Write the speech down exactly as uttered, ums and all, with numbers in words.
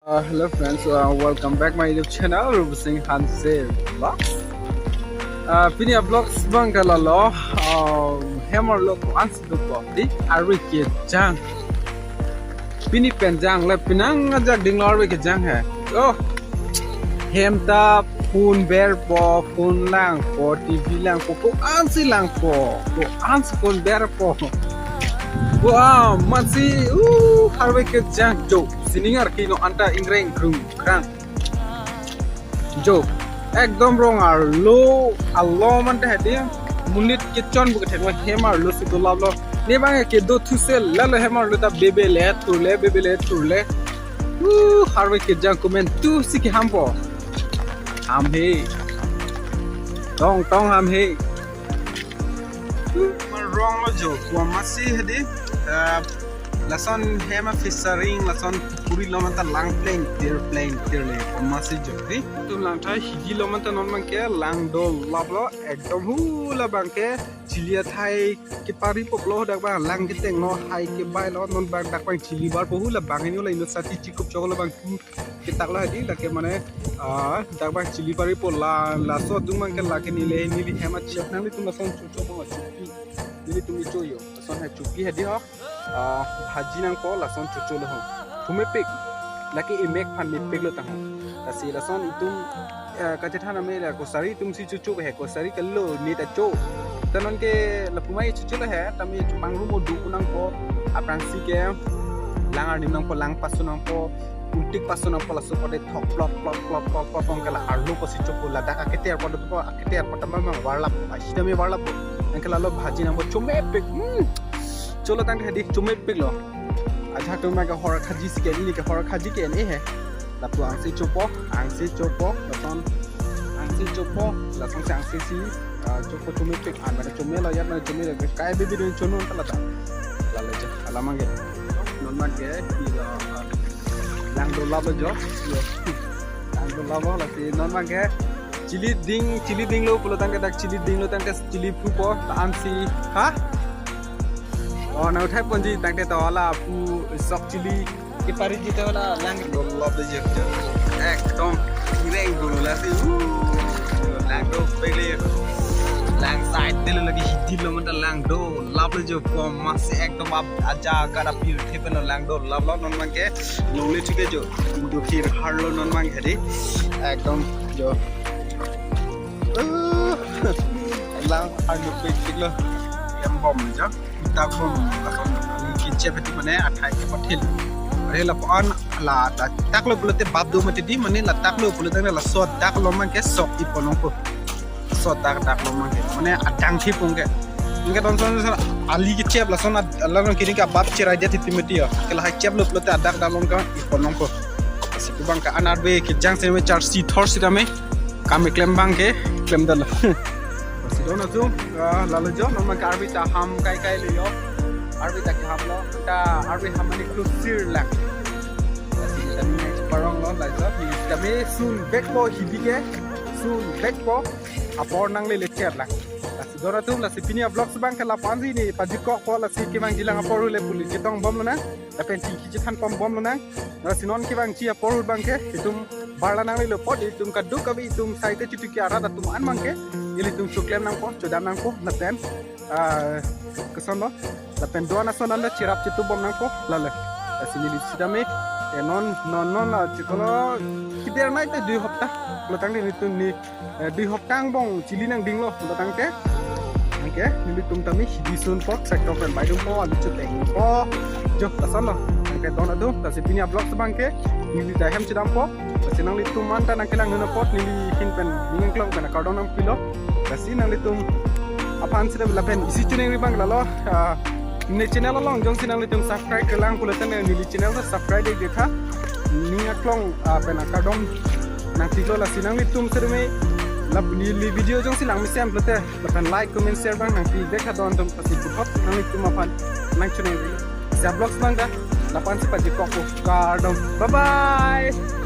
Uh, hello friends, uh, welcome back my YouTube channel, Rupasing Hanse Vlogs. Uh, pini a-vlogs abang ke lalo, uh, hem arlo ko-ansi dopo, di arve kejang. Pini pen jang le, penang ajak dinglo arve kejang he. Oh, hem ta phone berpo, phone langpo, T V langpo, ko-ansi langpo, ko-ansi phone berpo. Wah, amatsi, uh, arve kejang jo. Sining arki non anta ingreng krung krang. Jo, ekdom rong arlo, arlo mante hedi, monit kechon pu kethek lo hem arlosi dolaplo. Ne abang ke do thusel, lalo hem arlo ta bebele, thurle, bebele, thurle. Uh, arve kejang komantusi kehampo. Ham he. Tong, tong ham he. Rong lo jo, ko amatsi hedi, eh, lason hem a-fishery, lason puri lo manta lang plengtir, plengtir le, ko amatsi jo, di. Tum langthai hidi lo manta non abang ke, lang dolaplo, ekdom hu labang ke, chili athai kepari poklo dak abang, lang ketenglo, hai kebailo, non abang dak abang chili barpo hu labang, inut la inut sati chikup choklo abang ku ketak lo hedi, lake mane, ah, dak abang chili paripo la, laso atum abang ke lake neli, neli hem a-chef nanglitum lason chocho abang chopi. Nelitum kecho jo. Lason he chopi hedi ho. Ah, bhaji nangpo lason chocho lo ho. Chomepik. Lake emek aphan mepik lo tang ho. Lasi lason itum, eh, kachethan ame la kosari atumsi chocho he, kosari kalo ne ta cho. Ta non ke lapu amei chocho lo he, tame chomang rumo do nangpo. Aphrangsi ke lang arni nangpo, lang paso nangpo. Untik paso nangpo, laso pote thok plop plop plop plop plop tong ke la arlo pusi chopo, ladak aketer pote po, aketer pote abang abang varlap, asitame varlap. Anke lalo bhaji nangpo chomepik. Hmm. Cholo tangte hedi chomepik lo. Ajak atum abang ke hor khaji si ke-en, neli ke hor khaji ke-en-e he. Lapu angse chopo, angse chopo, lason angse chopo, lasonsi angse si, ah, chopo chomepik, an mane chomelo, yat mane chomelo, kai bibi dun chonon ta lata. Lalo jo, alam abang ke. Non abang ke, ilo, ah, lang dolaplo jo. Yo. Lang dolaplo, lasi non abang ke. Chili ding, chili dinglo pulo tangte dak chili dinglo tangte chili phupo, ta ansi, ha? Oh, nang uthai ponji tangte to lapu sok chili kepari ji to la lang dolaplo jo. Ekdom ingreng dulu lasi. Uh, lang dopik le. Lang side de lagi hidi lo manta lang dolaplo jo, ko amatsi ekdom ap aja kada pil thepen lo lang dolaplo non abang ke. Longle thike jo. Indo khir harlo non abang ke hedi. Ekdom jo. Uh, lang arlo pik lo. Yang bom jo. Dak bom, lason, ani kechep hedi mane athai kepathil. Are lapu-an la ta dak lo pulote bap do mati di, mane la dak lo pulote laso dak lo abang ke sok-i pon nangpo. Laso dak dak lo abang ke. Mane adang thi pon ke. Anke don son son ali kechep lason ad-, lason kini ke bap cherai dia thiti mati ya. Ke lahai chep lo pulote adak dak lo ke-i pon nangpo. Lasi ko abang ke an arve kejang si me charsi thor sitame. Kam keklem abang ke, klem dalo. Lasi don atum, ah, lalo jo, non abang ke arve ta ham kai kai le jo. Arve ta keham lo, ta arve ham mane klosir lang. Lasi ta neli parong lo, lalo jo, neli kami sun back po hidi ke, sun back po, apor nanglele cher lang. Lasi don atum, lasi pini a-vlogs abang ke lapu-ansi neli pajukokpo, lasi kevangji lang apor ahut le puli chetong bom lonang, lapen chingki chethan pon bom lonang. Lasi non kevangji apor ahut abang ke, itum barla nanglelo apot, itum kadokave itum site chituki arat atum an abang ke, ilitum choklem nangpo, chodam nangpo, lapen, ah, kosonlo, lapen do-an ason anta cherap chetu bom nangpo, lalo. Lasi neli sitame, eh, non, non, non, la, chikolo, kider nai te dui hopta, lo tangte nelitum ni, eh, dui hopta angbong chili nangdinglo, lo tangte. Anke, nelitum tame hidi sunpo, tractor pen baidunpo, alu chotengpo. Jo, lasonlo. Anke don atum, lasi pini a-vlogs abang ke, neli ta hem chedampo. Lasi nanglitum anta nangkelang nuna apot, neli ahin pen, ning angklong pen akardom nangpilo. Lasi nanglitum aphan sida lapen isi chuneng ri abang lalo, ah, ne channel along jongsi nanglitum subscribe kelang pulote neli channel ta subscribe de tha. Ning angklong, ah, pen akardom nangpilo, lasi nanglitum sirme la neli video jongsi lang mesen pulote lapen like, comment, share abang nangpi de tha don atum, lasi puthot nanglitum aphan nangchuneng ri. Sa vlogs abang ta lapu-ansi pajukokpo, kardom. Bye bye.